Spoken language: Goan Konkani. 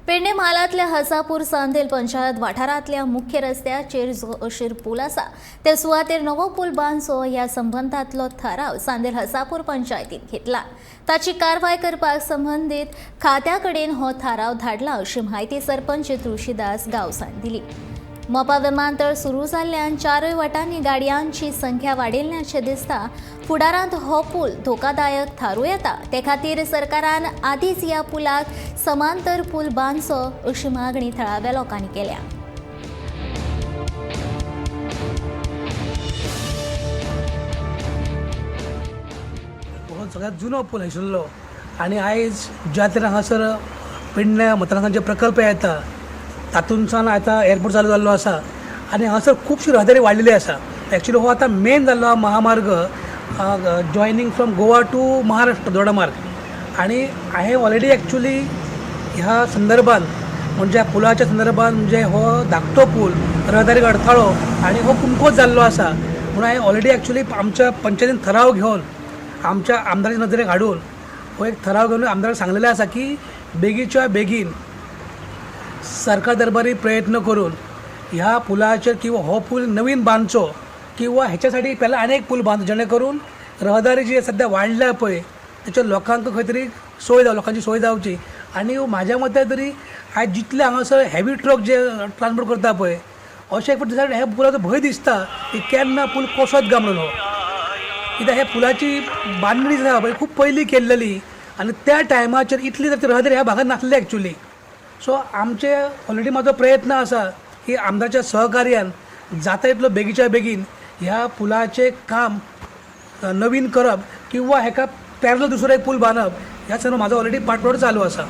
पेडणे म्हालांतल्या हसापूर चांदेल पंचायत वाठारांतल्या मुख्य रस्त्याचेर जो अशीर पूल आसा ते सुवातेर नवो पूल बांदचो ह्या संबंदांतलो थाराव चांदेल हसापूर पंचायतीन घेतला. ताची कारवाय करपाक संबंदीत खात्या कडेन हो थाराव धाडला अशी म्हायती सरपंच तुळशीदास गांवसान दिली. मोपा विमानतळ सुरू जाल्ल्यान चारूय वटांनी गाडयांची संख्या वाडिल्ल्याचें दिसता. फुडारांत हो पूल धोकादायक थारूं येता, ते खातीर सरकारान आदींच ह्या पुलाक समांतर पूल बांदचो अशी मागणी थळाव्या लोकांनी केल्या. हो सगळ्यात जुनो पूल आशिल्लो आनी आयज ज्या तरेन हांगासर पेडण्या मतदारसंघाचे प्रकल्प येता तातूंतल्यान आतां एअरपोर्ट चालू जाल्लो आसा आनी हांगासर खुबशी रहदारी वाडलेली आसा. एक्चुली हो आतां मेन जाल्लो महामार्ग joining from Goa to Maharashtra Dodamarg. आनी हांवें ऑलरेडी एक्चुली ह्या संदर्भान म्हणजे पुलाच्या संदर्भान म्हणजे हो धाकटो पूल रहदारी अडथळो आनी हो कुमकोच जाल्लो आसा म्हणून हांवें ऑलरेडी एक्चुली आमच्या पंचायतीन ठराव घेवन आमच्या आमदाराच्या नदरेक हाडून हो एक ठराव घेवन आमदाराक सांगलेलें आसा की बेगीच्या बेगीन सरकार दरबारी प्रयत्न करून ह्या पुलाचेर किंवा हो पूल नवीन बांदचो किंवा ह्याच्यासाठी पहिला अनेक पूल बांदचो जेणे करून रहदारी जी सध्या वाडल्या पळय तेच्या लोकांक खंय तरी सोय जाव लोकांची सोय जावची. आनी म्हाज्या मते तरी आयज जितले हांगासर हेवी ट्रक जे ट्रान्सपोर्ट करता पळय अशें एक फावट ह्या पुलाचो भंय दिसता की केन्ना पूल कोसत काय म्हणून. हो कित्याक ह्या पुलाची बांदणी जी आसा पळय खूब पयलीं केल्लेली आनी त्या टायमाचेर इतली रहदारी ह्या भागात नासली एक्चुली. सो आमचे ऑलरेडी म्हाजो प्रयत्न आसा की आमदारच्या सहकार्यान जाता इतलो बेगीच्या बेगीन ह्या पुलाचें काम नवीन करप किंवा हेका पॅरल दुसरो एक पूल बांदप ह्या संदर्भात म्हाजो ऑलरेडी पाठपुरावो चालू आसा.